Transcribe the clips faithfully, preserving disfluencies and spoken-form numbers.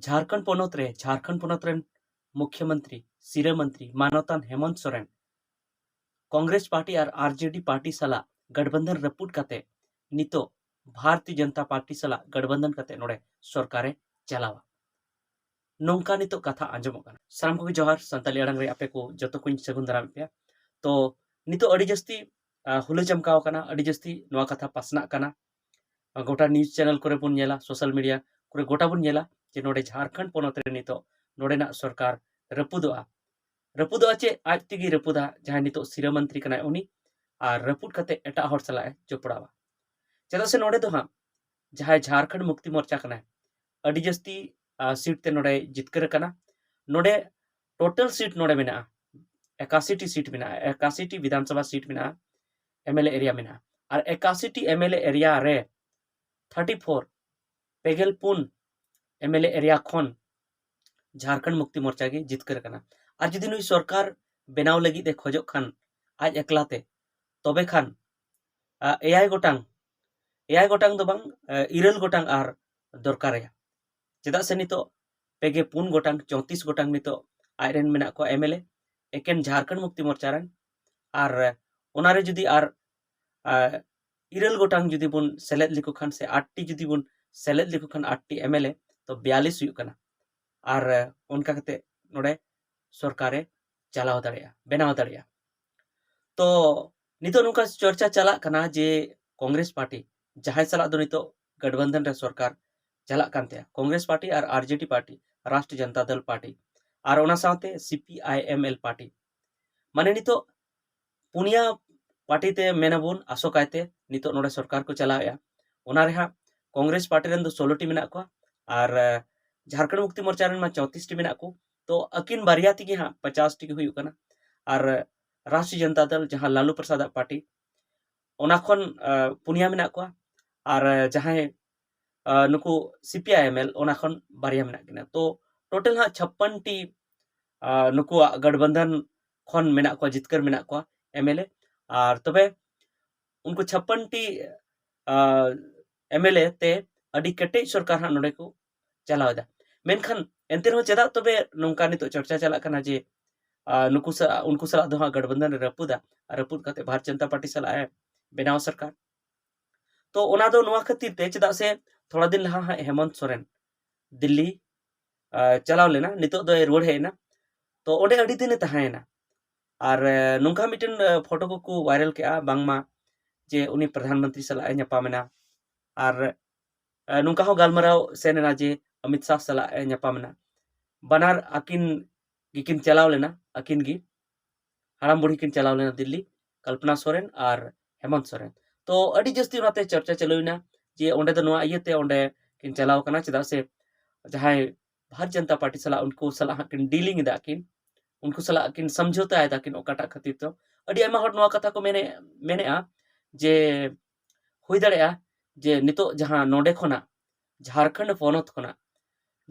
ᱡᱷᱟᱲᱠᱷᱚᱸᱰ ᱯᱚᱱᱚᱛ ᱨᱮ ᱡᱷᱟᱲᱠᱷᱚᱸᱰ ᱯᱚᱱᱚᱛ ᱨᱮᱱ ᱢᱩᱠᱷᱭᱚᱢᱚᱱᱛᱨᱤ, ᱥᱤᱨᱟᱹ ᱢᱚᱱᱛᱨᱤ ᱢᱟᱱᱚᱛᱟᱱ ᱦᱮᱢᱚᱱᱛ ᱥᱚᱨᱮᱱ ᱠᱚᱝᱜᱨᱮᱥ ᱯᱟᱨᱴᱤ ᱟᱨ ᱟᱨᱡᱮᱰᱤ ᱯᱟᱨᱴᱤ ᱥᱟᱞᱟᱜ ᱜᱟᱴᱵᱟᱱᱫᱷᱚᱱ ᱨᱟᱹᱯᱩᱫ ᱠᱟᱛᱮ ᱱᱤᱛᱚᱜ ᱵᱷᱟᱨᱚᱛᱤᱭᱚ ᱡᱚᱱᱚᱛᱟ ᱯᱟᱨᱴᱤ ᱥᱟᱞᱟᱜ ᱜᱟᱴᱵᱟᱱᱫᱷᱚᱱ ᱠᱟᱛᱮ ᱱᱚᱰᱮ ᱥᱚᱨᱠᱟᱨᱮ ᱪᱟᱞᱟᱣᱟ᱾ ᱱᱚᱝᱠᱟ ᱱᱤᱛᱚᱜ ᱠᱟᱛᱷᱟ ᱟᱸᱡᱚᱢᱚᱜ ᱠᱟᱱᱟ᱾ ᱥᱟᱱᱟᱢ ᱠᱚᱜᱮ ᱡᱚᱦᱟᱨ, ᱥᱟᱱᱛᱟᱲᱤ ᱟᱲᱟᱝ ᱨᱮ ᱟᱯᱮ ᱠᱚ ᱡᱚᱛᱚ ᱠᱚᱧ ᱥᱟᱹᱜᱩᱱ ᱫᱟᱨᱟᱢᱮᱫ ᱯᱮᱭᱟ᱾ ᱛᱚ ᱱᱤᱛᱚᱜ ᱟᱹᱰᱤ ᱡᱟᱹᱥᱛᱤ, ᱟ, ᱦᱩᱞᱟᱹ ᱪᱟᱢᱠᱟᱣ ᱟᱠᱟᱱᱟ, ᱟᱹᱰᱤ ᱡᱟᱹᱥᱛᱤ ᱱᱚᱣᱟ ᱠᱟᱛᱷᱟ ᱯᱟᱥᱱᱟᱜ ᱠᱟᱱᱟ᱾ ᱟ, ᱜᱚᱴᱟ ᱱᱤᱭᱩᱡᱽ ᱪᱮᱱᱮᱞ ᱠᱚᱨᱮ ᱵᱚᱱ ᱧᱮᱞᱟ, ᱥᱳᱥᱟᱞ ᱢᱤᱰᱤᱭᱟ ᱠᱚᱨᱮ ᱜᱚᱴᱟ ᱵᱚᱱ ᱧᱮᱞᱟ ᱡᱮ ᱱᱚᱰᱮ ᱡᱷᱟᱲᱠᱷᱚᱸᱰ ᱯᱚᱱᱚᱛ ᱨᱮ ᱱᱤᱛᱚᱜ ᱱᱚᱰᱮᱱᱟᱜ ᱥᱚᱨᱠᱟᱨ ᱨᱟᱹᱯᱩᱫᱚᱜᱼᱟ᱾ ᱨᱟᱹᱯᱩᱫᱚᱜᱼᱟ ᱪᱮᱫ? ᱟᱡ ᱛᱮᱜᱮ ᱨᱟᱹᱯᱩᱫᱟ, ᱡᱟᱦᱟᱸᱭ ᱱᱤᱛᱚᱜ ᱥᱤᱨᱟᱹ ᱢᱚᱱᱛᱨᱤ ᱠᱟᱱᱟᱭ ᱩᱱᱤ, ᱟᱨ ᱨᱟᱹᱯᱩᱫ ᱠᱟᱛᱮ ᱮᱴᱟᱜ ᱦᱚᱲ ᱥᱟᱞᱟᱜ ᱮ ᱡᱚᱯᱲᱟᱣᱟ᱾ ᱪᱮᱫᱟᱜ ᱥᱮ ᱱᱚᱰᱮ ᱫᱚ ᱦᱟᱸᱜ ᱡᱟᱦᱟᱸᱭ ᱡᱷᱟᱲᱠᱷᱚᱸᱰ ᱢᱩᱠᱛᱤ ᱢᱳᱨᱪᱟ ᱠᱟᱱᱟᱭ, ᱟᱹᱰᱤ ᱡᱟᱹᱥᱛᱤ, ᱟ, ᱥᱤᱴ ᱛᱮ ᱱᱚᱰᱮ ᱡᱤᱛᱠᱟᱹᱨ ᱟᱠᱟᱱᱟ᱾ ᱱᱚᱰᱮ ᱴᱳᱴᱟᱞ ᱥᱤᱴ ᱱᱚᱰᱮ ᱢᱮᱱᱟᱜᱼᱟ ᱮᱠᱟᱥᱤ ᱴᱤ ᱥᱤᱴ ᱢᱮᱱᱟᱜᱼᱟ, ᱮᱠᱟᱥᱤ ᱴᱤ ᱵᱤᱫᱷᱟᱱ ᱥᱚᱵᱷᱟ ᱥᱤᱴ ᱢᱮᱱᱟᱜᱼᱟ, ᱮᱢ ᱮᱞ ᱮ ᱮᱨᱤᱭᱟ ᱢᱮᱱᱟᱜᱼᱟ᱾ ᱟᱨ ᱮᱠᱟᱥᱤ T M L A area ᱨᱮ ᱛᱷᱟᱨᱴᱤ ᱯᱷᱳᱨ, ᱯᱮᱜᱮᱞ ᱯᱩᱱ ᱮᱢ ᱮᱞ ᱮ ᱮᱨᱤᱭᱟ ᱠᱷᱚᱱ ᱡᱷᱟᱲᱠᱷᱚᱸᱰ ᱢᱩᱠᱛᱤ ᱢᱳᱨᱪᱟ ᱜᱮ ᱡᱤᱛᱠᱟᱹᱨ ᱠᱟᱱᱟ᱾ ᱟᱨ ᱡᱩᱫᱤ ᱱᱩᱭ ᱥᱚᱨᱠᱟᱨ ᱵᱮᱱᱟᱣ ᱞᱟᱹᱜᱤᱫ ᱮ ᱠᱷᱚᱡᱚᱜ ᱠᱷᱟᱱ ᱟᱡ ᱮᱠᱞᱟ ᱛᱮ, ᱛᱚᱵᱮ ᱠᱷᱟᱱ, ᱟ, ᱮᱭᱟᱭ ᱜᱚᱴᱟᱝ, ᱮᱭᱟᱭ ᱜᱚᱴᱟᱝ ᱫᱚ ᱵᱟᱝ, ᱟ, ᱤᱨᱟᱹᱞ ᱜᱚᱴᱟᱝ ᱟᱨ ᱫᱚᱨᱠᱟᱨᱟᱭᱟ᱾ ᱪᱮᱫᱟᱜ ᱥᱮ ᱱᱤᱛᱚᱜ ᱯᱮᱜᱮ ᱯᱩᱱ ᱜᱚᱴᱟᱝ, ᱪᱳᱭᱛᱨᱤᱥ ᱜᱚᱴᱟᱝ ᱱᱤᱛᱚᱜ ᱟᱡᱨᱮᱱ ᱢᱮᱱᱟᱜ ᱠᱚᱣᱟ ᱮᱢ ᱮᱞ ᱮ, ᱮᱠᱮᱱ ᱡᱷᱟᱲᱠᱷᱚᱸᱰ ᱢᱩᱠᱛᱤ ᱢᱳᱨᱪᱟ ᱨᱮᱱ᱾ ᱟᱨ ᱚᱱᱟᱨᱮ ᱡᱩᱫᱤ ᱟᱨ, ᱟ, ᱤᱨᱟᱹᱞ ᱜᱚᱴᱟᱝ ᱡᱩᱫᱤ ᱵᱚᱱ ᱥᱮᱞᱮᱫ ᱞᱮᱠᱚ ᱠᱷᱟᱱ ᱥᱮ ᱟᱴ ᱴᱤ ᱡᱩᱫᱤ ᱵᱚᱱ ᱥᱮᱞᱮᱫ ᱞᱮᱠᱚ ᱠᱷᱟᱱ ᱟᱴ ᱴᱤ ᱮᱢ ᱮᱞ ᱮ, ᱛᱚ ᱵᱤᱭᱟᱞᱤᱥ ᱦᱩᱭᱩᱜ ᱠᱟᱱᱟ᱾ ᱟᱨ, ᱟ, ᱚᱱᱠᱟ ᱠᱟᱛᱮ ᱱᱚᱰᱮ ᱥᱚᱨᱠᱟᱨᱮ ᱪᱟᱞᱟᱣ ᱫᱟᱲᱮᱭᱟᱜᱼᱟ, ᱵᱮᱱᱟᱣ ᱫᱟᱲᱮᱭᱟᱜᱼᱟ᱾ ᱛᱚ ᱱᱤᱛᱚᱜ ᱱᱚᱝᱠᱟ ᱪᱚᱨᱪᱟ ᱪᱟᱞᱟᱜ ᱠᱟᱱᱟ ᱡᱮ ᱠᱚᱝᱜᱨᱮᱥ ᱯᱟᱨᱴᱤ, ᱡᱟᱦᱟᱸᱭ ᱥᱟᱞᱟᱜ ᱫᱚ ᱱᱤᱛᱚᱜ ᱜᱟᱴᱵᱟᱱᱫᱷᱚᱱ ᱨᱮ ᱥᱚᱨᱠᱟᱨ ᱪᱟᱞᱟᱜ ᱠᱟᱱ ᱛᱟᱭᱟ, ᱠᱚᱝᱜᱨᱮᱥ ᱯᱟᱨᱴᱤ ᱟᱨ ᱟᱨᱡᱮᱰᱤ ᱯᱟᱨᱴᱤ, ᱨᱟᱥᱴᱨᱤᱭᱚ ᱡᱚᱱᱚᱛᱟ ᱫᱚᱞ ᱯᱟᱨᱴᱤ, ᱟᱨ ᱚᱱᱟ ᱥᱟᱶᱛᱮ C P I M L party, ᱢᱟᱱᱮ ᱱᱤᱛᱚᱜ ᱯᱩᱱᱭᱟ ᱯᱟᱨᱴᱤ ᱛᱮ ᱢᱮᱱᱟᱵᱚᱱ ᱟᱥᱚᱠᱟᱭᱛᱮ ᱱᱤᱛᱚᱜ ᱱᱚᱰᱮ ᱥᱚᱨᱠᱟᱨ ᱠᱚ ᱪᱟᱞᱟᱣᱮᱫᱼᱟ᱾ ᱚᱱᱟ ᱨᱮᱦᱟᱸᱜ ᱠᱚᱝᱜᱨᱮᱥ ᱯᱟᱨᱴᱤ ᱨᱮᱱ ᱫᱚ ᱥᱳᱞᱳ ᱴᱤ ᱢᱮᱱᱟᱜ ᱠᱚᱣᱟ ᱟᱨ, ᱮ, ᱡᱷᱟᱲᱠᱷᱚᱸᱰ ᱢᱩᱠᱛᱤ ᱢᱳᱨᱪᱟ ᱨᱮᱱ ᱢᱟ ᱪᱳᱭᱛᱨᱤᱥ ᱴᱤ ᱢᱮᱱᱟᱜ ᱠᱚ᱾ ᱛᱚ ᱟᱹᱠᱤᱱ ᱵᱟᱨᱭᱟ ᱛᱮᱜᱮ ᱦᱟᱸᱜ ᱯᱚᱪᱟᱥ ᱴᱤ ᱜᱮ ᱦᱩᱭᱩᱜ ᱠᱟᱱᱟ᱾ ᱟᱨ, ᱮ, ᱨᱟᱥᱴᱨᱤᱭᱚ ᱡᱚᱱᱚᱛᱟ ᱫᱚᱞ, ᱡᱟᱦᱟᱸ ᱞᱟᱞᱩ ᱯᱨᱚᱥᱟᱫ ᱟᱜ ᱯᱟᱨᱴᱤ, ᱚᱱᱟ ᱠᱷᱚᱱ, ᱮ, ᱯᱩᱱᱭᱟ ᱢᱮᱱᱟᱜ ᱠᱚᱣᱟ᱾ ᱟᱨ, ᱮ, ᱡᱟᱦᱟᱸᱭ, ᱮ, ᱱᱩᱠᱩ C P I M L, ᱚᱱᱟ ᱠᱷᱚᱱ ᱵᱟᱨᱭᱟ ᱢᱮᱱᱟᱜ ᱠᱤᱱᱟ᱾ ᱛᱚ ᱴᱳᱴᱟᱞ ᱦᱟᱸᱜ ᱪᱷᱟᱯᱯᱟᱱ ᱴᱤ, ᱮ, ᱱᱩᱠᱩᱣᱟᱜ ᱜᱟᱴᱵᱟᱱᱫᱷᱚᱱ ᱠᱷᱚᱱ ᱢᱮᱱᱟᱜ ᱠᱚᱣᱟ, ᱡᱤᱛᱠᱟᱹᱨ ᱢᱮᱱᱟᱜ ᱠᱚᱣᱟ ᱮᱢ ᱮᱞ ᱮ᱾ ᱟᱨ ᱛᱚᱵᱮ ᱩᱱᱠᱩ ᱪᱷᱟᱯᱯᱟᱱ ᱴᱤ, ᱟ, ᱮᱢ ᱮᱞ ᱮ ᱛᱮ ᱟᱹᱰᱤ ᱠᱮᱴᱮᱡ ᱥᱚᱨᱠᱟᱨ ᱦᱟᱸᱜ ᱱᱚᱰᱮ ᱠᱚ ᱪᱟᱞᱟᱣ ᱮᱫᱟ᱾ ᱢᱮᱱᱠᱷᱟᱱ ᱮᱱᱛᱮ ᱨᱮᱦᱚᱸ ᱪᱮᱫᱟᱜ ᱛᱚᱵᱮ ᱱᱚᱝᱠᱟ ᱱᱤᱛᱚᱜ ᱪᱚᱨᱪᱟ ᱪᱟᱞᱟᱜ ᱠᱟᱱᱟ ᱡᱮ ᱟᱨ ᱱᱩᱠᱩ ᱥᱟᱞᱟᱜ, ᱩᱱᱠᱩ ᱥᱟᱞᱟᱜ ᱫᱚ ᱦᱟᱸᱜ ᱜᱟᱴᱵᱟᱱᱫᱷᱟᱱ ᱮ ᱨᱟᱹᱯᱩᱫᱟ, ᱟᱨ ᱨᱟᱹᱯᱩᱫ ᱠᱟᱛᱮ ᱵᱷᱟᱨᱚᱛ ᱡᱚᱱᱚᱛᱟ ᱯᱟᱨᱴᱤ ᱥᱟᱞᱟᱜ ᱮ ᱵᱮᱱᱟᱣ ᱥᱚᱨᱠᱟᱨ᱾ ᱛᱚ ᱚᱱᱟ ᱫᱚ ᱱᱚᱣᱟ ᱠᱷᱟᱹᱛᱤᱨ ᱛᱮ, ᱪᱮᱫᱟᱜ ᱥᱮ ᱛᱷᱚᱲᱟ ᱫᱤᱱ ᱞᱟᱦᱟ ᱦᱟᱸᱜ ᱦᱮᱢᱚᱱᱛ ᱥᱚᱨᱮᱱ ᱫᱤᱞᱞᱤ ᱟᱨ ᱪᱟᱞᱟᱣ ᱞᱮᱱᱟ, ᱱᱤᱛᱚᱜ ᱫᱚᱭ ᱨᱩᱣᱟᱹᱲ ᱦᱮᱡ ᱮᱱᱟ᱾ ᱛᱚ ᱚᱸᱰᱮ ᱟᱹᱰᱤ ᱫᱤᱱᱮ ᱛᱟᱦᱮᱸᱭᱮᱱᱟ᱾ ᱟᱨ ᱱᱚᱝᱠᱟ ᱢᱤᱫᱴᱮᱱ ᱯᱷᱳᱴᱳ ᱠᱚᱠᱚ ᱵᱷᱟᱭᱨᱟᱞ ᱠᱮᱜᱼᱟ, ᱵᱟᱝᱢᱟ ᱡᱮ ᱩᱱᱤ ᱯᱨᱚᱫᱷᱟᱱ ᱢᱚᱱᱛᱨᱤ ᱥᱟᱞᱟᱜ ᱮ ᱧᱟᱯᱟᱢ ᱮᱱᱟ᱾ ᱟᱨ ᱱᱚᱝᱠᱟ ᱦᱚᱸ ᱜᱟᱞᱢᱟᱨᱟᱣ ᱥᱮᱱ ᱮᱱᱟ ᱡᱮ ᱚᱢᱤᱛ ᱥᱟᱦ ᱥᱟᱞᱟᱜ ᱮ ᱧᱟᱯᱟᱢ ᱮᱱᱟ᱾ ᱵᱟᱱᱟᱨ ᱟᱹᱠᱤᱱ ᱜᱮᱠᱤᱱ ᱪᱟᱞᱟᱣ ᱞᱮᱱᱟ, ᱟᱹᱠᱤᱱ ᱜᱮ ᱦᱟᱲᱟᱢ ᱵᱩᱲᱦᱤ ᱠᱤᱱ ᱪᱟᱞᱟᱣ ᱞᱮᱱᱟ ᱫᱤᱞᱞᱤ, ᱠᱚᱞᱯᱚᱱᱟ ᱥᱚᱨᱮᱱ ᱟᱨ ᱦᱮᱢᱚᱱᱛ ᱥᱚᱨᱮᱱ᱾ ᱛᱚ ᱟᱹᱰᱤ ᱡᱟᱹᱥᱛᱤ ᱚᱱᱟᱛᱮ ᱪᱚᱨᱪᱟ ᱪᱟᱹᱞᱩᱭᱮᱱᱟ ᱡᱮ ᱚᱸᱰᱮ ᱫᱚ ᱱᱚᱣᱟ ᱤᱭᱟᱹᱛᱮ ᱚᱸᱰᱮ ᱠᱤᱱ ᱪᱟᱞᱟᱣ ᱠᱟᱱᱟ, ᱪᱮᱫᱟᱜ ᱥᱮ ᱡᱟᱦᱟᱸᱭ ᱵᱷᱟᱨᱚᱛ ᱡᱚᱱᱚᱛᱟ ᱯᱟᱨᱴᱤ ᱥᱟᱞᱟᱜ, ᱩᱱᱠᱩ ᱥᱟᱞᱟᱜ ᱦᱟᱸᱜ ᱠᱤᱱ ᱰᱤᱞᱤᱝ ᱮᱫᱟ ᱠᱤᱱ, ᱩᱱᱠᱩ ᱥᱟᱞᱟᱜ ᱠᱤᱱ ᱥᱚᱢᱡᱷᱚᱛᱟ ᱮᱫᱟ ᱠᱤᱱ ᱚᱠᱟᱴᱟᱜ ᱠᱷᱟᱹᱛᱤᱨ ᱛᱮ᱾ ᱟᱹᱰᱤ ᱟᱭᱢᱟ ᱦᱚᱲ ᱱᱚᱣᱟ ᱠᱟᱛᱷᱟ ᱠᱚ ᱢᱮᱱᱮ-, ᱢᱮᱱᱮᱜᱼᱟ ᱡᱮ ᱦᱩᱭ ᱫᱟᱲᱮᱭᱟᱜᱼᱟ ᱡᱮ ᱱᱤᱛᱚᱜ ᱡᱟᱦᱟᱸ ᱱᱚᱰᱮ ᱠᱷᱚᱱᱟᱜ, ᱡᱷᱟᱲᱠᱷᱚᱸᱰ ᱯᱚᱱᱚᱛ ᱠᱷᱚᱱᱟᱜ,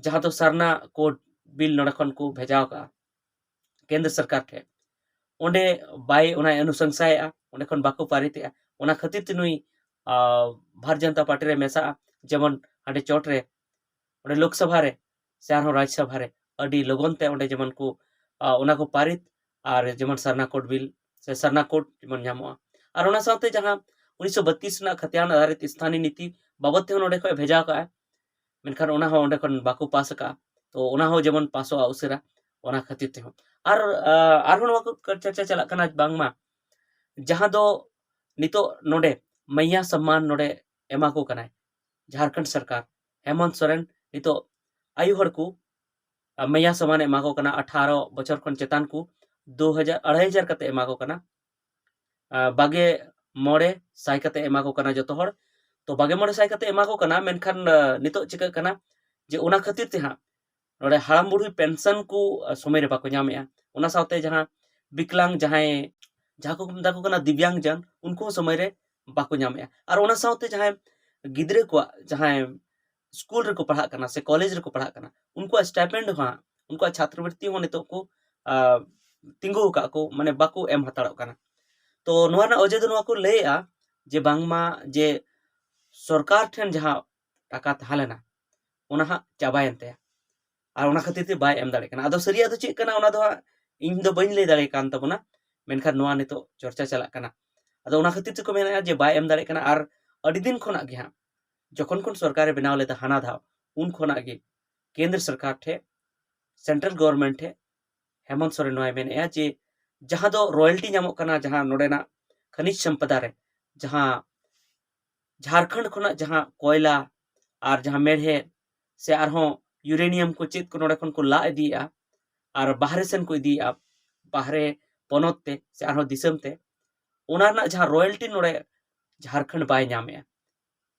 ᱡᱟᱦᱟᱸ ᱫᱚ ᱥᱟᱨᱱᱟ ᱠᱳᱰ ᱵᱤᱞ ᱱᱚᱰᱮ ᱠᱷᱚᱱ ᱠᱚ ᱵᱷᱮᱡᱟ ᱟᱠᱟᱜᱼᱟ ᱠᱮᱱᱫᱨᱚ ᱥᱚᱨᱠᱟᱨ ᱴᱷᱮᱱ, ᱚᱸᱰᱮ ᱵᱟᱭ, ᱚᱱᱟᱭ ᱚᱱᱩᱥᱚᱝᱥᱟᱭᱮᱜᱼᱟ, ᱚᱸᱰᱮ ᱠᱷᱚᱱ ᱵᱟᱠᱚ ᱯᱟᱨᱤᱛᱮᱜᱼᱟ᱾ ᱚᱱᱟ ᱠᱷᱟᱹᱛᱤᱨ ᱛᱮ ᱱᱩᱭ ᱟᱨ ᱵᱷᱟᱨᱚᱛ ᱡᱚᱱᱚᱛᱟ ᱯᱟᱨᱴᱤ ᱨᱮ ᱢᱮᱥᱟᱜᱼᱟ, ᱡᱮᱢᱚᱱ ᱦᱟᱸᱰᱮ ᱪᱚᱴ ᱨᱮ, ᱚᱸᱰᱮ ᱞᱳᱠᱥᱚᱵᱷᱟ ᱨᱮ ᱥᱮ ᱟᱨᱦᱚᱸ ᱨᱟᱡᱽᱥᱚᱵᱷᱟ ᱨᱮ ᱟᱹᱰᱤ ᱞᱚᱜᱚᱱ ᱛᱮ ᱚᱸᱰᱮ ᱡᱮᱢᱚᱱ ᱠᱚ ᱟᱨ ᱚᱱᱟ ᱠᱚ ᱯᱟᱨᱤᱛ ᱟᱨ ᱡᱮᱢᱚᱱ ᱥᱟᱨᱱᱟ ᱠᱳᱰ ᱵᱤᱞ ᱥᱮ ᱥᱟᱨᱱᱟ ᱠᱳᱰ ᱡᱮᱢᱚᱱ ᱧᱟᱢᱚᱜᱼᱟ᱾ ᱟᱨ ᱚᱱᱟ ᱥᱟᱶᱛᱮ ᱡᱟᱦᱟᱸ ᱩᱱᱤᱥᱥᱚ ᱵᱟᱛᱤᱥ ᱨᱮᱱᱟᱜ ᱠᱷᱟᱛᱤᱭᱟᱱ ᱟᱫᱷᱟᱨᱤᱛ ᱥᱛᱷᱟᱱᱤ ᱱᱤᱛᱤ ᱵᱟᱵᱚᱫ ᱛᱮᱦᱚᱸ ᱱᱚᱰᱮ ᱠᱷᱚᱱ ᱵᱷᱮᱡᱟ ᱠᱟᱜᱼᱟ, ᱢᱮᱱᱠᱷᱟᱱ ᱚᱱᱟ ᱦᱚᱸ ᱚᱸᱰᱮ ᱠᱷᱚᱱ ᱵᱟᱠᱚ ᱯᱟᱥ ᱟᱠᱟᱜᱼᱟ᱾ ᱛᱚ ᱚᱱᱟ ᱦᱚᱸ ᱡᱮᱢᱚᱱ ᱯᱟᱥᱚᱜᱼᱟ ᱩᱥᱟᱹᱨᱟ, ᱚᱱᱟ ᱠᱷᱟᱹᱛᱤᱨ ᱛᱮᱦᱚᱸ᱾ ᱟᱨ ᱟᱨᱦᱚᱸ ᱱᱚᱣᱟ ᱠᱚ ᱪᱚᱨᱪᱟ ᱪᱟᱞᱟᱜ ᱠᱟᱱᱟ ᱵᱟᱝᱢᱟ ᱡᱟᱦᱟᱸ ᱫᱚ ᱱᱤᱛᱚᱜ ᱱᱚᱰᱮ ᱢᱟᱭᱭᱟ ᱥᱚᱢᱢᱟᱱ ᱱᱚᱰᱮ ᱮᱢᱟ ᱠᱚ ᱠᱟᱱᱟᱭ ᱡᱷᱟᱲᱠᱷᱚᱸᱰ ᱥᱚᱨᱠᱟᱨ᱾ ᱦᱮᱢᱚᱱᱛ ᱥᱚᱨᱮᱱ ᱱᱤᱛᱚᱜ ᱟᱭᱩ ᱦᱚᱲ ᱠᱚ ᱢᱟᱭᱭᱟ ᱥᱚᱢᱢᱟᱱ ᱮ ᱮᱢᱟ ᱠᱚ ᱠᱟᱱᱟ, ᱟᱴᱷᱟᱨᱚ ᱵᱚᱪᱷᱚᱨ ᱠᱷᱚᱱ ᱪᱮᱛᱟᱱ ᱠᱚ ᱫᱩ ᱦᱟᱡᱟᱨ, ᱟᱲᱟᱭ ᱦᱟᱡᱟᱨ ᱠᱟᱛᱮ ᱮᱢᱟ ᱠᱚ ᱠᱟᱱᱟ᱾ ᱟᱨ ᱵᱟᱜᱮ ᱢᱚᱬᱮ ᱥᱟᱭ ᱠᱟᱛᱮ ᱮᱢᱟ ᱠᱚ ᱠᱟᱱᱟ ᱡᱚᱛᱚ ᱦᱚᱲ᱾ ᱛᱚ ᱵᱟᱜᱮ ᱢᱚᱬᱮ ᱥᱟᱭ ᱠᱟᱛᱮ ᱮᱢᱟ ᱠᱚ ᱠᱟᱱᱟ, ᱢᱮᱱᱠᱷᱟᱱ ᱱᱤᱛᱚᱜ ᱪᱤᱠᱟᱹᱜ ᱠᱟᱱᱟ ᱡᱮ ᱚᱱᱟ ᱠᱷᱟᱹᱛᱤᱨ ᱛᱮ ᱦᱟᱸᱜ ᱱᱚᱰᱮ ᱦᱟᱲᱟᱢ ᱵᱩᱲᱦᱤ ᱯᱮᱱᱥᱚᱱ ᱠᱚ ᱥᱚᱢᱚᱭ ᱨᱮ ᱵᱟᱠᱚ ᱧᱟᱢᱮᱜᱼᱟ᱾ ᱚᱱᱟ ᱥᱟᱶᱛᱮ ᱡᱟᱦᱟᱸ ᱵᱤᱠᱞᱟᱝ, ᱡᱟᱦᱟᱸᱭ, ᱡᱟᱦᱟᱸ ᱠᱚ ᱢᱮᱛᱟ ᱠᱚ ᱠᱟᱱᱟ ᱫᱤᱵᱭᱟᱝ ᱡᱚᱱ, ᱩᱱᱠᱩ ᱦᱚᱸ ᱥᱚᱢᱚᱭ ᱨᱮ ᱵᱟᱠᱚ ᱧᱟᱢᱮᱜᱼᱟ᱾ ᱟᱨ ᱚᱱᱟ ᱥᱟᱶᱛᱮ ᱡᱟᱦᱟᱸᱭ ᱜᱤᱫᱽᱨᱟᱹ ᱠᱚᱣᱟᱜ, ᱡᱟᱦᱟᱸᱭ ᱥᱠᱩᱞ ᱨᱮᱠᱚ ᱯᱟᱲᱦᱟᱜ ᱠᱟᱱᱟ ᱥᱮ ᱠᱚᱞᱮᱡᱽ ᱨᱮᱠᱚ ᱯᱟᱲᱦᱟᱜ ᱠᱟᱱᱟ, ᱩᱱᱠᱩᱣᱟᱜ ᱥᱴᱟᱭᱯᱮᱱᱰ ᱦᱚᱸ ᱦᱟᱸᱜ, ᱩᱱᱠᱩᱣᱟᱜ ᱪᱷᱟᱛᱨᱚᱵᱨᱤᱛᱛᱤ ᱦᱚᱸ ᱱᱤᱛᱚᱜ ᱠᱚ ᱟᱨ ᱛᱤᱸᱜᱩ ᱟᱠᱟᱫ ᱠᱚ, ᱢᱟᱱᱮ ᱵᱟᱠᱚ ᱮᱢ ᱦᱟᱛᱟᱲᱚᱜ ᱠᱟᱱᱟ᱾ ᱛᱚ ᱱᱚᱣᱟ ᱨᱮᱱᱟᱜ ᱚᱡᱮ ᱫᱚ ᱱᱚᱣᱟ ᱠᱚ ᱞᱟᱹᱭᱮᱜᱼᱟ ᱡᱮ ᱵᱟᱝᱢᱟ ᱡᱮ ᱥᱚᱨᱠᱟᱨ ᱴᱷᱮᱱ ᱡᱟᱦᱟᱸ ᱴᱟᱠᱟ ᱛᱟᱦᱮᱸ ᱞᱮᱱᱟ, ᱚᱱᱟ ᱦᱟᱸᱜ ᱪᱟᱵᱟᱭᱮᱱ ᱛᱟᱭᱟ᱾ ᱟᱨ ᱚᱱᱟ ᱠᱷᱟᱹᱛᱤᱨ ᱛᱮ ᱵᱟᱭ ᱮᱢ ᱫᱟᱲᱮᱭᱟᱜ ᱠᱟᱱᱟ᱾ ᱟᱫᱚ ᱥᱟᱹᱨᱤᱭᱟᱜ ᱫᱚ ᱪᱮᱫ ᱠᱟᱱᱟ, ᱚᱱᱟ ᱫᱚ ᱦᱟᱸᱜ ᱤᱧ ᱫᱚ ᱵᱟᱹᱧ ᱞᱟᱹᱭ ᱫᱟᱲᱮᱭᱟᱜ ᱠᱟᱱ ᱛᱟᱵᱚᱱᱟ, ᱢᱮᱱᱠᱷᱟᱱ ᱱᱚᱣᱟ ᱱᱤᱛᱚᱜ ᱪᱚᱨᱪᱟ ᱪᱟᱞᱟᱜ ᱠᱟᱱᱟ᱾ ᱟᱫᱚ ᱚᱱᱟ ᱠᱷᱟᱹᱛᱤᱨ ᱛᱮᱠᱚ ᱢᱮᱱᱮᱫᱼᱟ ᱡᱮ ᱵᱟᱭ ᱮᱢ ᱫᱟᱲᱮᱭᱟᱜ ᱠᱟᱱᱟ᱾ ᱟᱨ ᱟᱹᱰᱤ ᱫᱤᱱ ᱠᱷᱚᱱᱟᱜ ᱜᱮ ᱦᱟᱸᱜ, ᱡᱚᱠᱷᱚᱱ ᱠᱷᱚᱱ ᱥᱚᱨᱠᱟᱨᱮ ᱵᱮᱱᱟᱣ ᱞᱮᱫᱟ ᱦᱟᱱᱟ ᱫᱷᱟᱣ, ᱩᱱ ᱠᱷᱚᱱᱟᱜ ᱜᱮ ᱠᱮᱱᱫᱨᱚ ᱥᱚᱨᱠᱟᱨ ᱴᱷᱮᱱ, ᱥᱮᱱᱴᱨᱟᱞ ᱜᱚᱵᱷᱚᱨᱱᱢᱮᱱᱴ ᱴᱷᱮᱱ ᱦᱮᱢᱚᱱᱛ ᱥᱚᱨᱮᱱ ᱱᱚᱣᱟᱭ ᱢᱮᱱᱮᱫᱼᱟ ᱡᱮ ᱡᱟᱦᱟᱸ ᱫᱚ ᱨᱚᱭᱮᱞᱴᱤ ᱧᱟᱢᱚᱜ ᱠᱟᱱᱟ, ᱡᱟᱦᱟᱸ ᱱᱚᱰᱮᱱᱟᱜ ᱠᱷᱟᱱᱤᱡᱽ ᱥᱚᱢᱯᱚᱫᱟ ᱨᱮ, ᱡᱟᱦᱟᱸ ᱡᱷᱟᱲᱠᱷᱚᱸᱰ ᱠᱷᱚᱱᱟᱜ ᱡᱟᱦᱟᱸ ᱠᱚᱭᱞᱟ ᱟᱨ ᱡᱟᱦᱟᱸ ᱢᱮᱲᱦᱮᱫ ᱥᱮ ᱟᱨᱦᱚᱸ ᱤᱭᱩᱨᱮᱱᱤᱭᱟᱢ ᱠᱚ ᱪᱮᱫ ᱠᱚ ᱱᱚᱰᱮ ᱠᱷᱚᱱ ᱠᱚ ᱞᱟ ᱤᱫᱤᱭᱮᱫᱼᱟ ᱟᱨ ᱵᱟᱦᱨᱮ ᱥᱮᱱ ᱠᱚ ᱤᱫᱤᱭᱮᱫᱼᱟ, ᱵᱟᱦᱨᱮ ᱯᱚᱱᱚᱛ ᱛᱮ ᱥᱮ ᱟᱨᱦᱚᱸ ᱫᱤᱥᱚᱢ ᱛᱮ, ᱚᱱᱟ ᱨᱮᱱᱟᱜ ᱡᱟᱦᱟᱸ ᱨᱚᱭᱮᱞᱴᱤ ᱱᱚᱰᱮ ᱡᱷᱟᱲᱠᱷᱚᱸᱰ ᱵᱟᱭ ᱧᱟᱢᱮᱫᱼᱟ᱾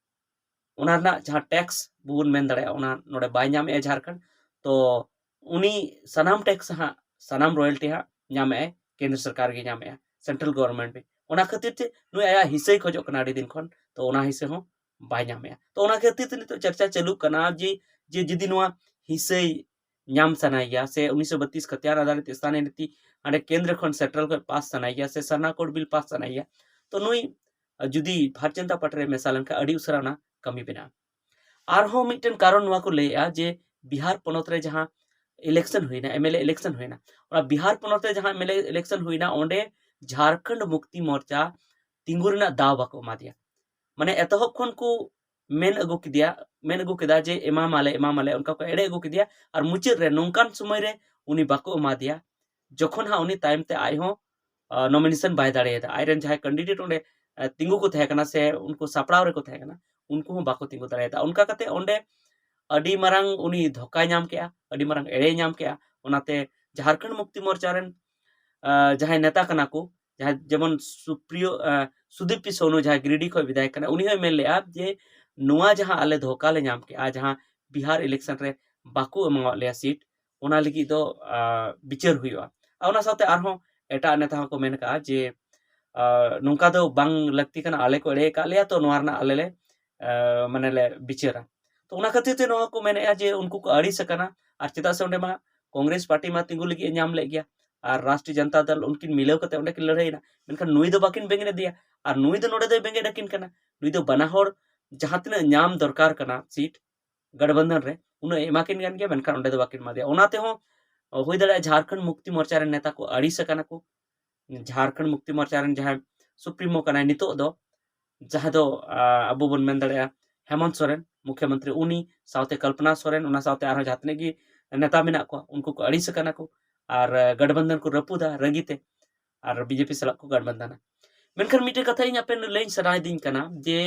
ᱚᱱᱟ ᱨᱮᱱᱟᱜ ᱡᱟᱦᱟᱸ ᱴᱮᱠᱥ ᱵᱚᱱ ᱢᱮᱱ ᱫᱟᱲᱮᱭᱟᱜᱼᱟ, ᱚᱱᱟ ᱱᱚᱰᱮ ᱵᱟᱭ ᱧᱟᱢᱮᱫᱼᱟ ᱡᱷᱟᱲᱠᱷᱚᱸᱰ᱾ ᱛᱚ ᱩᱱᱤ ᱥᱟᱱᱟᱢ ᱴᱮᱠᱥ ᱦᱟᱸᱜ, ᱥᱟᱱᱟᱢ ᱨᱚᱭᱮᱞᱴᱤ ᱦᱟᱸᱜ ᱧᱟᱢᱮᱫᱼᱟᱭ, ᱠᱮᱱᱫᱨᱚ ᱥᱚᱨᱠᱟᱨ ᱜᱮ ᱧᱟᱢᱮᱫᱼᱟ, ᱥᱮᱱᱴᱨᱟᱞ ᱜᱚᱵᱷᱚᱨᱱᱢᱮᱱᱴ ᱜᱮ᱾ ᱚᱱᱟ ᱠᱷᱟᱹᱛᱤᱨ ᱛᱮ ᱱᱩᱭ ᱟᱭᱟᱜ ᱦᱤᱥᱟᱹᱭ ᱠᱷᱚᱡᱚᱜ ᱠᱟᱱᱟ ᱟᱹᱰᱤ ᱫᱤᱱ ᱠᱷᱚᱱ, ᱛᱚ ᱚᱱᱟ ᱦᱤᱥᱟᱹ ᱦᱚᱸ ᱵᱟᱭ ᱧᱟᱢᱮᱫᱼᱟ᱾ ᱛᱚ ᱚᱱᱟ ᱠᱷᱟᱹᱛᱤᱨ ᱛᱮ ᱱᱤᱛᱚᱜ ᱪᱟᱨᱪᱟ ᱪᱟᱹᱞᱩᱜ ᱠᱟᱱᱟ ᱡᱮ, ᱡᱮ ᱡᱩᱫᱤ ᱱᱚᱣᱟ ᱦᱤᱥᱟᱹᱭ ᱧᱟᱢ ᱥᱟᱱᱟᱭᱮᱭᱟ ᱥᱮ ᱩᱱᱤᱥᱥᱚ ᱵᱟᱛᱤᱥ ᱠᱷᱟᱛᱤᱭᱟᱱ ᱟᱫᱷᱟᱨᱤᱛ ᱥᱛᱷᱟᱱᱤᱭ ᱱᱤᱛᱤ ᱦᱟᱸᱰᱮ ᱠᱮᱱᱫᱨᱚ ᱠᱷᱚᱱ ᱥᱮᱱᱴᱨᱟᱞ ᱠᱷᱚᱱ ᱯᱟᱥ ᱥᱟᱱᱟᱭᱮᱭᱟ ᱥᱮ ᱥᱟᱨᱱᱟ ᱠᱳᱰ ᱵᱤᱞ ᱯᱟᱥ ᱥᱟᱱᱟᱭᱮᱭᱟ, ᱛᱚ ᱱᱩᱭ ᱡᱩᱫᱤ ᱵᱷᱟᱨᱚᱛ ᱡᱚᱱᱚᱛᱟ ᱯᱟᱨᱴᱤ ᱨᱮ ᱢᱮᱥᱟ ᱞᱮᱱᱠᱷᱟᱱ ᱟᱹᱰᱤ ᱩᱥᱟᱹᱨᱟ ᱚᱱᱟ ᱠᱟᱹᱢᱤ ᱵᱮᱱᱟᱜᱼᱟ᱾ ᱟᱨᱦᱚᱸ ᱢᱤᱫᱴᱮᱱ ᱠᱟᱨᱚᱱ ᱱᱚᱣᱟ ᱠᱚ ᱞᱟᱹᱭᱮᱜᱼᱟ ᱡᱮ ᱵᱤᱦᱟᱨ ᱯᱚᱱᱚᱛ ᱨᱮ ᱡᱟᱦᱟᱸ ᱤᱞᱮᱠᱥᱚᱱ ᱦᱩᱭᱱᱟ, ᱮᱢᱮᱞᱮ ᱤᱞᱮᱠᱥᱚᱱ ᱦᱩᱭᱱᱟ, ᱚᱱᱟ ᱵᱤᱦᱟᱨ ᱯᱚᱱᱚᱛ ᱨᱮ ᱡᱟᱦᱟᱸ ᱮᱢᱮᱞᱮ ᱤᱞᱮᱠᱥᱚᱱ ᱦᱩᱭᱱᱟ, ᱚᱸᱰᱮ ᱡᱷᱟᱲᱠᱷᱚᱸᱰ ᱢᱩᱠᱛᱤ ᱢᱳᱨᱪᱟ ᱛᱤᱸᱜᱩ ᱨᱮᱱᱟᱜ ᱫᱟᱣ ᱵᱟᱠᱚ ᱮᱢᱟ ᱫᱮᱭᱟ᱾ ᱢᱟᱱᱮ ᱮᱛᱚᱦᱚᱵ ᱠᱷᱚᱱ ᱠᱚ ᱢᱮᱱ ᱟᱹᱜᱩ ᱠᱮᱫᱮᱭᱟ, ᱢᱮᱱ ᱟᱹᱜᱩ ᱠᱮᱫᱟ ᱡᱮ ᱮᱢᱟᱢᱟᱞᱮ, ᱮᱢᱟᱢᱟᱞᱮ, ᱚᱱᱠᱟ ᱠᱚ ᱮᱲᱮ ᱟᱹᱜᱩ ᱠᱮᱫᱮᱭᱟ᱾ ᱟᱨ ᱢᱩᱪᱟᱹᱫ ᱨᱮ ᱱᱚᱝᱠᱟᱱ ᱥᱚᱢᱚᱭ ᱨᱮ ᱩᱱᱤ ᱵᱟᱠᱚ ᱮᱢᱟ ᱫᱮᱭᱟ, ᱡᱚᱠᱷᱚᱱ ᱦᱟᱸᱜ ᱩᱱᱤ ᱛᱟᱭᱚᱢ ᱛᱮ ᱟᱡ ᱦᱚᱸ, ᱟ, ᱱᱚᱢᱤᱱᱮᱥᱚᱱ ᱵᱟᱭ ᱫᱟᱲᱮᱭᱟᱫᱟ᱾ ᱟᱡᱨᱮᱱ ᱡᱟᱦᱟᱸᱭ ᱠᱮᱱᱰᱤᱰᱮᱴ ᱚᱸᱰᱮ, ᱟ, ᱛᱤᱸᱜᱩ ᱠᱚ ᱛᱟᱦᱮᱸ ᱠᱟᱱᱟ ᱥᱮ ᱩᱱᱠᱩ ᱥᱟᱯᱲᱟᱣ ᱨᱮᱠᱚ ᱛᱟᱦᱮᱸ ᱠᱟᱱᱟ, ᱩᱱᱠᱩ ᱦᱚᱸ ᱵᱟᱠᱚ ᱛᱤᱸᱜᱩ ᱫᱟᱲᱮᱭᱟᱫᱟ᱾ ᱚᱱᱠᱟ ᱠᱟᱛᱮ ᱚᱸᱰᱮ ᱟᱹᱰᱤ ᱢᱟᱨᱟᱝ ᱩᱱᱤ ᱫᱷᱳᱠᱟᱭ ᱧᱟᱢ ᱠᱮᱜᱼᱟ, ᱟᱹᱰᱤ ᱢᱟᱨᱟᱝ ᱮᱲᱮᱭ ᱧᱟᱢ ᱠᱮᱜᱼᱟ᱾ ᱚᱱᱟᱛᱮ ᱡᱷᱟᱲᱠᱷᱚᱸᱰ ᱢᱩᱠᱛᱤ ᱢᱳᱨᱪᱟ ᱨᱮᱱ, ᱟ, ᱡᱟᱦᱟᱸᱭ ᱱᱮᱛᱟ ᱠᱟᱱᱟ ᱠᱚ, ᱡᱟᱦᱟᱸᱭ ᱡᱮᱢᱚᱱ ᱥᱩᱯᱨᱤᱭᱚ, ᱟ, ᱥᱩᱫᱤᱯ ᱯᱤ ᱥᱳᱱᱩ, ᱡᱟᱦᱟᱸᱭ ᱜᱤᱨᱤᱰᱤ ᱠᱷᱚᱱ ᱵᱤᱫᱷᱟᱭᱚᱠ ᱠᱟᱱᱟ, ᱩᱱᱤ ᱦᱚᱸᱭ ᱢᱮᱱ ᱞᱮᱜᱼᱟ ᱡᱮ ᱱᱚᱣᱟ ᱡᱟᱦᱟᱸ ᱟᱞᱮ ᱫᱷᱳᱠᱟ ᱞᱮ ᱧᱟᱢ ᱠᱮᱜᱼᱟ, ᱡᱟᱦᱟᱸ ᱵᱤᱦᱟᱨ ᱤᱞᱮᱠᱥᱚᱱ ᱨᱮ ᱵᱟᱠᱚ ᱮᱢᱟᱣᱟᱫ ᱞᱮᱭᱟ ᱥᱤᱴ, ᱚᱱᱟ ᱞᱟᱹᱜᱤᱫ ᱫᱚ, ᱟ, ᱵᱤᱪᱟᱹᱨ ᱦᱩᱭᱩᱜᱼᱟ᱾ ᱟᱨ ᱚᱱᱟ ᱥᱟᱶᱛᱮ ᱟᱨᱦᱚᱸ ᱮᱴᱟᱜ ᱱᱮᱛᱟ ᱦᱚᱸᱠᱚ ᱢᱮᱱ ᱠᱟᱜᱼᱟ ᱡᱮ, ᱟ, ᱱᱚᱝᱠᱟ ᱫᱚ ᱵᱟᱝ ᱞᱟᱹᱠᱛᱤ ᱠᱟᱱᱟ, ᱟᱞᱮ ᱠᱚ ᱮᱲᱮ ᱟᱠᱟᱫ ᱞᱮᱭᱟ, ᱛᱚ ᱱᱚᱣᱟ ᱨᱮᱱᱟᱜ ᱟᱞᱮ ᱞᱮ, ᱟ, ᱢᱟᱱᱮ ᱞᱮ ᱵᱤᱪᱟᱹᱨᱟ᱾ ᱛᱚ ᱚᱱᱟ ᱠᱷᱟᱹᱛᱤᱨ ᱛᱮ ᱱᱚᱣᱟ ᱠᱚ ᱢᱮᱱᱮᱫᱼᱟ ᱡᱮ ᱩᱱᱠᱩ ᱠᱚ ᱟᱹᱲᱤᱥ ᱟᱠᱟᱱᱟ᱾ ᱟᱨ ᱪᱮᱫᱟᱜ ᱥᱮ ᱚᱸᱰᱮ ᱢᱟ ᱠᱚᱝᱜᱨᱮᱥ ᱯᱟᱨᱴᱤ ᱢᱟ ᱛᱤᱸᱜᱩ ᱞᱟᱹᱜᱤᱫ ᱮ ᱧᱟᱢ ᱞᱮᱫ ᱜᱮᱭᱟ, ᱟᱨ ᱨᱟᱥᱴᱨᱤᱭᱚ ᱡᱚᱱᱛᱟ ᱫᱚᱞ ᱩᱱᱠᱤᱱ ᱢᱤᱞᱟᱹᱣ ᱠᱟᱛᱮ ᱚᱸᱰᱮ ᱠᱤᱱ ᱞᱟᱹᱲᱦᱟᱹᱭᱮᱱᱟ, ᱢᱮᱱᱠᱷᱟᱱ ᱱᱩᱭ ᱫᱚ ᱵᱟᱹᱠᱤᱱ ᱵᱮᱸᱜᱮᱫ ᱟᱫᱮᱭᱟ᱾ ᱟᱨ ᱱᱩᱭ ᱫᱚ ᱱᱚᱰᱮ ᱫᱚᱭ ᱵᱮᱸᱜᱮᱫ ᱟᱹᱠᱤᱱ ᱠᱟᱱᱟ᱾ ᱱᱩᱭ ᱫᱚ ᱵᱟᱱᱟ ᱦᱚᱲ ᱡᱟᱦᱟᱸ ᱛᱤᱱᱟᱹᱜ ᱧᱟᱢ ᱫᱚᱨᱠᱟᱨ ᱠᱟᱱᱟ ᱥᱤᱴ ᱜᱟᱴᱵᱚᱱᱫᱷᱚᱱ ᱨᱮ, ᱩᱱᱟᱹᱜ ᱮ ᱮᱢᱟ ᱠᱤᱱ ᱠᱟᱱ ᱜᱮᱭᱟ, ᱢᱮᱱᱠᱷᱟᱱ ᱚᱸᱰᱮ ᱫᱚ ᱵᱟᱹᱠᱤᱱ ᱮᱢᱟ ᱫᱮᱭᱟ᱾ ᱚᱱᱟ ᱛᱮᱦᱚᱸ ᱦᱩᱭ ᱫᱟᱲᱮᱭᱟᱜᱼᱟ ᱡᱷᱟᱲᱠᱷᱚᱸᱰ ᱢᱩᱠᱛᱤ ᱢᱳᱨᱪᱟ ᱨᱮᱱ ᱱᱮᱛᱟ ᱠᱚ ᱟᱹᱲᱤᱥ ᱟᱠᱟᱱᱟ ᱠᱚ᱾ ᱡᱷᱟᱲᱠᱷᱚᱸᱰ ᱢᱩᱠᱛᱤ ᱢᱳᱨᱪᱟ ᱨᱮᱱ ᱡᱟᱦᱟᱸᱭ ᱥᱩᱯᱨᱤᱢᱳ ᱠᱟᱱᱟᱭ ᱱᱤᱛᱚᱜ ᱫᱚ, ᱡᱟᱦᱟᱸ ᱫᱚ, ᱟ, ᱟᱵᱚ ᱵᱚᱱ ᱢᱮᱱ ᱫᱟᱲᱮᱭᱟᱜᱼᱟ ᱦᱮᱢᱚᱱᱛ ᱥᱚᱨᱮᱱ ᱢᱩᱠᱷᱭᱚᱢᱚᱱᱛᱨᱤ, ᱩᱱᱤ ᱥᱟᱶᱛᱮ ᱠᱚᱞᱯᱚᱱᱟ ᱥᱚᱨᱮᱱ, ᱚᱱᱟ ᱥᱟᱶᱛᱮ ᱟᱨᱦᱚᱸ ᱡᱟᱦᱟᱸ ᱛᱤᱱᱟᱹᱜ ᱜᱮ ᱱᱮᱛᱟ ᱢᱮᱱᱟᱜ ᱠᱚᱣᱟ, ᱩᱱᱠᱩ ᱠᱚ ᱟᱹᱲᱤᱥ ᱟᱠᱟᱱᱟ ᱠᱚ ᱟᱨ, ᱟ, ᱜᱟᱴᱵᱟᱱᱫᱷᱟᱱ ᱠᱚ ᱨᱟᱹᱯᱩᱫᱟ ᱨᱟᱹᱜᱤ ᱛᱮ ᱟᱨ ᱵᱤᱡᱮᱯᱤ ᱥᱟᱞᱟᱜ ᱠᱚ ᱜᱟᱴᱵᱟᱱᱫᱷᱟᱱᱟ᱾ ᱢᱮᱱᱠᱷᱟᱱ ᱢᱤᱫᱴᱮᱱ ᱠᱟᱛᱷᱟ ᱤᱧ ᱟᱯᱮ ᱞᱟᱹᱭ ᱥᱟᱱᱟᱭᱮᱫᱤᱧ ᱠᱟᱱᱟ ᱡᱮ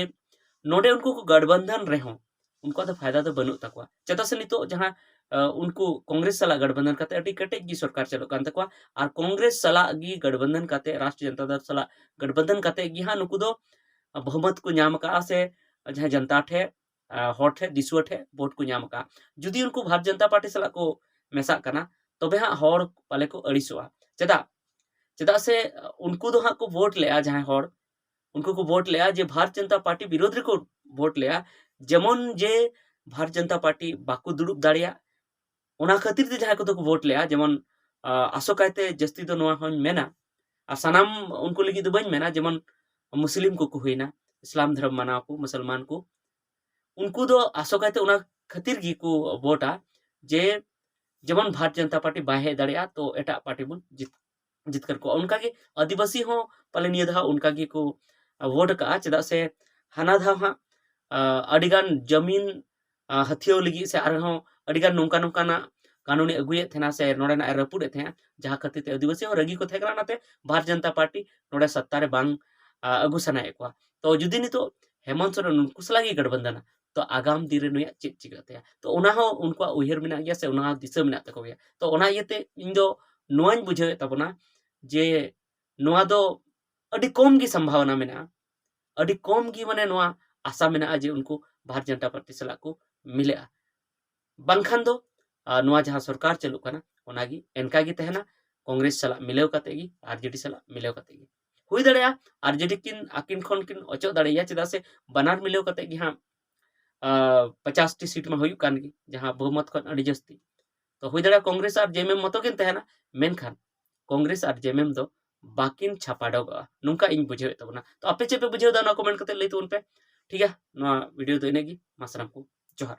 ᱱᱚᱰᱮ ᱩᱱᱠᱩ ᱠᱚ ᱜᱟᱴᱵᱟᱱᱫᱷᱟᱱ ᱨᱮᱦᱚᱸ ᱩᱱᱠᱩᱣᱟᱜ ᱫᱚ ᱯᱷᱟᱭᱫᱟ ᱫᱚ ᱵᱟᱹᱱᱩᱜ ᱛᱟᱠᱚᱣᱟ᱾ ᱪᱮᱫᱟᱜ ᱥᱮ ᱱᱤᱛᱚᱜ ᱡᱟᱦᱟᱸ, ᱟ, ᱩᱱᱠᱩ ᱠᱚᱝᱜᱨᱮᱥ ᱥᱟᱞᱟᱜ ᱜᱟᱴᱵᱟᱱᱫᱷᱟᱱ ᱠᱟᱛᱮ ᱟᱹᱰᱤ ᱠᱮᱴᱮᱡ ᱜᱮ ᱥᱚᱨᱠᱟᱨ ᱪᱟᱹᱞᱩᱜ ᱠᱟᱱ ᱛᱟᱠᱚᱣᱟ, ᱟᱨ ᱠᱚᱝᱜᱨᱮᱥ ᱥᱟᱞᱟᱜ ᱜᱮ ᱜᱟᱴᱵᱟᱱᱫᱷᱟᱱ ᱠᱟᱛᱮ, ᱨᱟᱥᱴᱨᱤᱭᱚ ᱡᱚᱱᱚᱛᱟ ᱫᱚᱞ ᱥᱟᱞᱟᱜ ᱜᱟᱴᱵᱟᱱᱫᱷᱟᱱ ᱠᱟᱛᱮ ᱜᱮ ᱦᱟᱸᱜ ᱱᱩᱠᱩ ᱫᱚ ᱵᱚᱦᱩᱢᱚᱛ ᱠᱚ ᱧᱟᱢ ᱟᱠᱟᱫᱼᱟ ᱥᱮ ᱡᱟᱦᱟᱸ ᱡᱚᱱᱛᱟ ᱴᱷᱮᱱ, ᱟ, ᱦᱚᱲ ᱴᱷᱮᱱ, ᱫᱤᱥᱩᱣᱟᱹ ᱴᱷᱮᱱ ᱵᱷᱳᱴ ᱠᱚ ᱧᱟᱢ ᱟᱠᱟᱫᱼᱟ᱾ ᱡᱩᱫᱤ ᱩᱱᱠᱩ ᱵᱷᱟᱨᱚᱛ ᱡᱚᱱᱚᱛᱟ ᱯᱟᱨᱴᱤ ᱥᱟᱞᱟᱜ ᱠᱚ ᱢᱮᱥᱟᱜ ᱠᱟᱱᱟ, ᱛᱚᱵᱮ ᱦᱟᱸᱜ ᱦᱚᱲ ᱯᱟᱞᱮ ᱠᱚ ᱟᱹᱲᱤᱥᱚᱜᱼᱟ᱾ ᱪᱮᱫᱟᱜ? ᱪᱮᱫᱟᱜ ᱥᱮ ᱩᱱᱠᱩ ᱫᱚ ᱦᱟᱸᱜ ᱠᱚ ᱵᱷᱳᱴ ᱞᱮᱜᱼᱟ, ᱡᱟᱦᱟᱸᱭ ᱦᱚᱲ, ᱩᱱᱠᱩ ᱠᱚ ᱵᱷᱳᱴ ᱞᱮᱜᱼᱟ ᱡᱮ ᱵᱷᱟᱨᱚᱛ ᱡᱚᱱᱚᱛᱟ ᱯᱟᱨᱴᱤ ᱵᱤᱨᱳᱫᱷ ᱨᱮᱠᱚ ᱵᱷᱳᱴ ᱞᱮᱜᱼᱟ᱾ ᱡᱮᱢᱚᱱ ᱡᱮ ᱵᱷᱟᱨᱚᱛ ᱡᱚᱱᱚᱛᱟ ᱯᱟᱨᱴᱤ ᱵᱟᱠᱚ ᱫᱩᱲᱩᱵ ᱫᱟᱲᱮᱭᱟᱜ, ᱚᱱᱟ ᱠᱷᱟᱹᱛᱤᱨ ᱛᱮ ᱡᱟᱦᱟᱸᱭ ᱠᱚᱫᱚ ᱠᱚ ᱵᱷᱳᱴ ᱞᱮᱜᱼᱟ, ᱡᱮᱢᱚᱱ, ᱟ, ᱟᱥᱚᱠᱟᱭᱛᱮ ᱡᱟᱹᱥᱛᱤ ᱫᱚ ᱱᱚᱣᱟ ᱦᱚᱸᱧ ᱢᱮᱱᱟ, ᱟᱨ ᱥᱟᱱᱟᱢ ᱩᱱᱠᱩ ᱞᱟᱹᱜᱤᱫ ᱫᱚ ᱵᱟᱹᱧ ᱢᱮᱱᱟ, ᱡᱮᱢᱚᱱ ᱢᱩᱥᱞᱤᱢ ᱠᱚᱠᱚ ᱦᱩᱭᱱᱟ, ᱤᱥᱞᱟᱢ ᱫᱷᱚᱨᱚᱢ ᱢᱟᱱᱟᱣ ᱠᱚ, ᱢᱩᱥᱚᱞᱢᱟᱱ ᱠᱚ, ᱩᱱᱠᱩ ᱫᱚ ᱟᱥᱚᱠᱟᱭᱛᱮ ᱚᱱᱟ ᱠᱷᱟᱹᱛᱤᱨ ᱜᱮᱠᱚ ᱵᱷᱳᱴᱟ ᱡᱮ ᱡᱮᱢᱚᱱ ᱵᱷᱟᱨᱚᱛ ᱡᱚᱱᱚᱛᱟ ᱯᱟᱨᱴᱤ ᱵᱟᱭ ᱦᱮᱡ ᱫᱟᱲᱮᱭᱟᱜᱼᱟ, ᱛᱚ ᱮᱴᱟᱜ ᱯᱟᱨᱴᱤ ᱵᱚᱱ ᱡᱤᱛ-, ᱡᱤᱛᱠᱟᱹᱨ ᱠᱚᱣᱟ᱾ ᱚᱱᱠᱟᱜᱮ ᱟᱹᱫᱤᱵᱟᱹᱥᱤ ᱦᱚᱸ ᱯᱟᱞᱮ ᱱᱤᱭᱟᱹ ᱫᱷᱟᱣ ᱚᱱᱠᱟ ᱜᱮᱠᱚ ᱵᱷᱳᱴ ᱟᱠᱟᱜᱼᱟ, ᱪᱮᱫᱟᱜ ᱥᱮ ᱦᱟᱱᱟ ᱫᱷᱟᱣ ᱦᱟᱸᱜ, ᱟ, ᱟᱹᱰᱤᱜᱟᱱ ᱡᱟᱹᱢᱤᱱ, ᱟ, ᱦᱟᱹᱛᱭᱟᱹᱣ ᱞᱟᱹᱜᱤᱫ ᱥᱮ ᱟᱨᱦᱚᱸ ᱟᱹᱰᱤᱜᱟᱱ ᱱᱚᱝᱠᱟ ᱱᱚᱝᱠᱟᱱᱟᱜ ᱠᱟᱹᱱᱩᱱᱮ ᱟᱹᱜᱩᱭᱮᱫ ᱛᱟᱦᱮᱱᱟ ᱥᱮ ᱱᱚᱰᱮᱱᱟᱜ ᱮ ᱨᱟᱹᱯᱩᱫ ᱮᱫ ᱛᱟᱦᱮᱸᱜᱼᱟ, ᱡᱟᱦᱟᱸ ᱠᱷᱟᱹᱛᱤᱨ ᱛᱮ ᱟᱹᱫᱤᱵᱟᱹᱥᱤ ᱦᱚᱸ ᱨᱟᱹᱜᱤ ᱠᱚ ᱛᱟᱦᱮᱸ ᱠᱟᱱᱟ, ᱚᱱᱟᱛᱮ ᱵᱷᱟᱨᱚᱛ ᱡᱚᱱᱚᱛᱟ ᱯᱟᱨᱴᱤ ᱱᱚᱰᱮ ᱥᱚᱛᱛᱟ ᱨᱮ ᱵᱟᱝ, ᱟ, ᱟᱹᱜᱩ ᱥᱟᱱᱟᱭᱮᱫ ᱠᱚᱣᱟ᱾ ᱛᱚ ᱡᱩᱫᱤ ᱱᱤᱛᱚᱜ ᱦᱮᱢᱚᱱᱛ ᱥᱚᱨᱮᱱ ᱱᱩᱠᱩ ᱥᱟᱞᱟᱜ ᱜᱮ ᱜᱟᱴᱵᱟᱱᱫᱷᱟᱱᱟ, ᱛᱚ ᱟᱜᱟᱢ ᱫᱤᱱ ᱨᱮ ᱱᱩᱭᱟᱜ ᱪᱮᱫ ᱪᱤᱠᱟᱹᱜ ᱛᱟᱭᱟ? ᱛᱚ ᱚᱱᱟ ᱦᱚᱸ ᱩᱱᱠᱩᱣᱟᱜ ᱩᱭᱦᱟᱹᱨ ᱢᱮᱱᱟᱜ ᱜᱮᱭᱟ ᱥᱮ ᱚᱱᱟ ᱦᱚᱸ ᱫᱤᱥᱟᱹ ᱢᱮᱱᱟᱜ ᱛᱟᱠᱚ ᱜᱮᱭᱟ᱾ ᱛᱚ ᱚᱱᱟ ᱤᱭᱟᱹᱛᱮ ᱤᱧ ᱫᱚ ᱱᱚᱣᱟᱧ ᱵᱩᱡᱷᱟᱹᱣᱮᱫ ᱛᱟᱵᱚᱱᱟ ᱡᱮ ᱱᱚᱣᱟ ᱫᱚ ᱟᱹᱰᱤ ᱠᱚᱢ ᱜᱮ ᱥᱚᱢᱵᱷᱟᱵᱚᱱᱟ ᱢᱮᱱᱟᱜᱼᱟ, ᱟᱹᱰᱤ ᱠᱚᱢ ᱜᱮ ᱢᱟᱱᱮ ᱱᱚᱣᱟ ᱟᱥᱟ ᱢᱮᱱᱟᱜᱼᱟ ᱡᱮ ᱩᱱᱠᱩ ᱵᱷᱟᱨᱚᱛ ᱡᱚᱱᱚᱛᱟ ᱯᱟᱨᱴᱤ ᱥᱟᱞᱟᱜ ᱠᱚ ᱢᱤᱞᱟᱹᱜᱼᱟ᱾ ᱵᱟᱝᱠᱷᱟᱱ ᱫᱚ, ᱟᱨ ᱱᱚᱣᱟ ᱡᱟᱦᱟᱸ ᱥᱚᱨᱠᱟᱨ ᱪᱟᱹᱞᱩᱜ ᱠᱟᱱᱟ, ᱚᱱᱟᱜᱮ ᱮᱱᱠᱟ ᱜᱮ ᱛᱟᱦᱮᱱᱟ, ᱠᱚᱝᱜᱨᱮᱥ ᱥᱟᱞᱟᱜ ᱢᱤᱞᱟᱹᱣ ᱠᱟᱛᱮ ᱜᱮ, ᱟᱨᱡᱮᱰᱤ ᱥᱟᱞᱟᱜ ᱢᱤᱞᱟᱹᱣ ᱠᱟᱛᱮ ᱜᱮ᱾ ᱦᱩᱭ ᱫᱟᱲᱮᱭᱟᱜᱼᱟ ᱟᱨᱡᱮᱰᱤ ᱠᱤᱱ ᱟᱹᱠᱤᱱ ᱠᱷᱚᱱ ᱠᱤᱱ ᱚᱪᱚᱜ ᱫᱟᱲᱮᱭᱟᱜᱼᱟ, ᱪᱮᱫᱟᱜ ᱥᱮ ᱵᱟᱱᱟᱨ ᱢᱤᱞᱟᱹᱣ ᱠᱟᱛᱮ ᱜᱮ ᱦᱟᱸᱜ, ᱟ, ᱯᱚᱪᱟᱥ ᱴᱤ ᱥᱤᱴ ᱢᱟ ᱦᱩᱭᱩᱜ ᱠᱟᱱ ᱜᱮ, ᱡᱟᱦᱟᱸ ᱵᱚᱦᱩᱢᱚᱛ ᱠᱷᱚᱱ ᱟᱹᱰᱤ ᱡᱟᱹᱥᱛᱤ᱾ ᱛᱚ ᱦᱩᱭ ᱫᱟᱲᱮᱭᱟᱜᱼᱟ ᱠᱚᱝᱜᱨᱮᱥ ᱟᱨ ᱡᱮᱮᱢᱮᱢ ᱢᱚᱛᱚ ᱠᱤᱱ ᱛᱟᱦᱮᱱᱟ, ᱢᱮᱱᱠᱷᱟᱱ ᱠᱚᱝᱜᱨᱮᱥ ᱟᱨ ᱡᱮᱮᱢᱮᱢ ᱫᱚ ᱵᱟᱹᱠᱤᱱ ᱪᱷᱟᱯᱟᱰᱚᱜᱚᱜᱼᱟ, ᱱᱚᱝᱠᱟ ᱤᱧ ᱵᱩᱡᱷᱟᱹᱣᱮᱫ ᱛᱟᱵᱚᱱᱟ᱾ ᱛᱚ ᱟᱯᱮ ᱪᱮᱫ ᱯᱮ ᱵᱩᱡᱷᱟᱹᱣ ᱮᱫᱟ, ᱱᱚᱣᱟ ᱠᱚᱢᱮᱱᱴ ᱠᱟᱛᱮ ᱞᱟᱹᱭ ᱛᱟᱵᱚᱱ ᱯᱮ᱾ ᱴᱷᱤᱠ ᱜᱮᱭᱟ, ᱱᱚᱣᱟ ᱵᱷᱤᱰᱤᱭᱳ ᱫᱚ ᱤᱱᱟᱹᱜ ᱜᱮ᱾ ᱢᱟ ᱥᱟᱱᱟᱢ ᱠᱚ ᱡᱚᱦᱟᱨ᱾